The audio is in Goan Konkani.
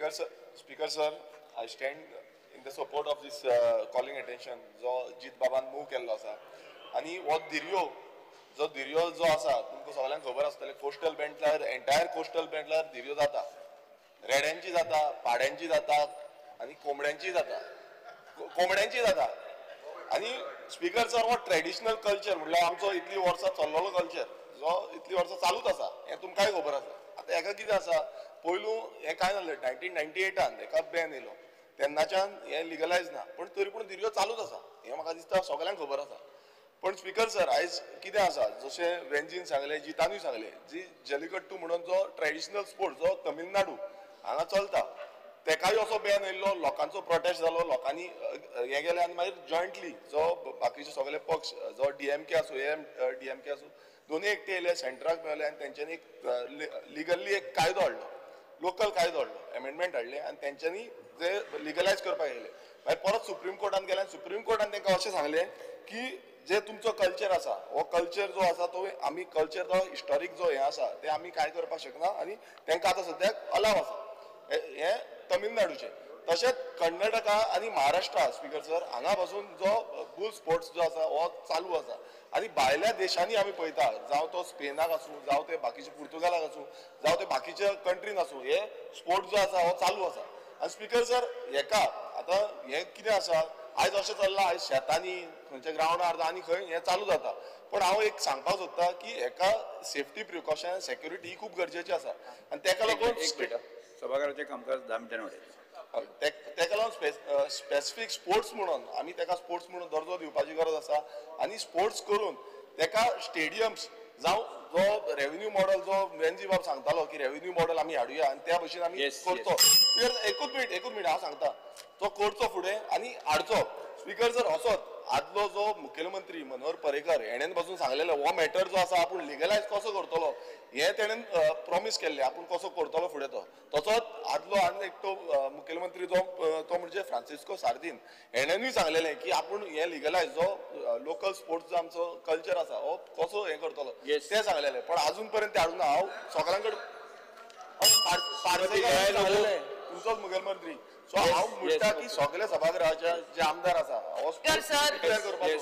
Speaker sir, I stand in the support of this calling attention जो जीत बाबान मूव केल्लो आसा. आनी हो धिरयो जो धिरयो जो आसा तुमकां सगळ्यांक खबर आसतलें, कोस्टल बेल्टार, एंटायर कोस्टल बेल्टार धिरयो जाता, रेड्यांची जाता, पाड्यांची जाता आनी कोंबड्यांची जाता, कोंबड्यांची जाता. आनी स्पीकर सर, हो ट्रेडिशनल कल्चर म्हणल्यार आमचो इतली वर्सां चल्लेलो कल्चर जो इतली वर्सां चालूच आसा, हें तुमकांय खबर आसा. आतां हेका कितें आसा, पयलू हें कांय नासलें, 1998 हेका बॅन येयलो, तेन्नाच्यान हें लिगलायज ना, पूण तरी पूण धिरयो चालूच आसा, हें म्हाका दिसता सगळ्यांक खबर आसा. पण स्पीकर सर, आयज कितें आसा, जशें वेंजीन सांगलें, जितानूय सांगलें, जी जलिकट्टू म्हणून जो ट्रेडिशनल स्पोर्ट जो तमिळनाडू हांगा चलता, तेकाय असो बॅन येयल्लो, लोकांचो प्रोटेस्ट जालो, लोकांनी हें गेलें आनी मागीर जॉयंटली जो बाकीचे सगळे पक्ष, जो डीएमके आसूं, एएमडीएमके आसूं, दोनूय एकटे येयले, सेंटराक मेळ्ळे आनी तेंच्यांनी एक लिगल्ली एक कायदो हाडलो, लोकल कायदो हाडलो, एमेंडमेंट हाडले आनी तेंच्यांनी जे लिगलायज करपाक येयले. मागीर परत सुप्रीम कोर्टान गेले आनी सुप्रीम कोर्टान तांकां अशें सांगलें की जे तुमचो कल्चर आसा, हो कल्चर जो आसा तो आमी कल्चर जो हिस्टॉरीक जो हें आसा ते आमी कांय करपाक शकना आनी तांकां आतां सद्याक अलाव आसा. हें तमिळनाडूचें. तशेंच कर्नाटका आनी महाराष्ट्रा स्पीकर सर, हांगा पासून जो बुल स्पोर्ट्स जो आसा हो चालू आसा. आनी भायल्या देशांनी आमी पळयता, जावं तो स्पेनाक आसूं, जावं ते बाकीचे पुर्तुगालाक आसूं, जावं ते बाकीच्या कंट्रीन आसूं, हे स्पोर्ट जो आसा हो चालू आसा. आनी स्पीकर सर, हेका आतां हें कितें आसा, आयज अशें चल्लां, आयज शेतांनी खंयच्या ग्रावंडार आनी खंय हें चालू जाता. पण हांव एक सांगपाक सोदता की हेका सेफ्टी प्रिकॉशन, सेक्युरिटी ही खूब गरजेची आसा आनी तेका लागून सभाघराचें कामकाज 10 मिनटांनी वाडयता. तेका लागून स्पेसिफीक स्पोर्ट्स म्हणून आमी तेका स्पोर्ट्स म्हणून दर्जो दिवपाची गरज आसा. आनी स्पोर्ट्स करून तेका स्टेडियम्स जावं जो रेव्हेन्यू मॉडल जो वेंजी बाब सांगतालो की रेव्हेन्यू मॉडल आमी हाडुया आनी त्या भशेन आमी करचो. एकूच मिनट हांव सांगता, तो करचो फुडें आनी हाडचो. स्पीकर सर, असोच आदलो जो मुखेलमंत्री मनोहर पर्रीकर हेणेन पासून सांगलेलो हो मॅटर जो आसा आपूण लिगलायज कसो करतलो हें तेणेन प्रॉमीस केल्लें, आपूण कसो करतलो फुडें तो. तसोच आदलो आनी एकटो मुखेलमंत्री जो तो म्हणजे फ्रांसिस्को सार्दीन हेणेनूय सांगलेलें की आपूण हें लिगलायज जो लोकल स्पोर्ट्स जो आमचो कल्चर आसा हो कसो हें करतलो तें सांगलेलें. पण आजून पर्यंत तें हाडूंक ना. हांव सगळ्यां कडेन सांगलेलें तुमचोच मुखेलमंत्री, सो हांव म्हणटा की सगळे सभागृहाचे जे आमदार आसा हो डिक्लेअर करपाचो.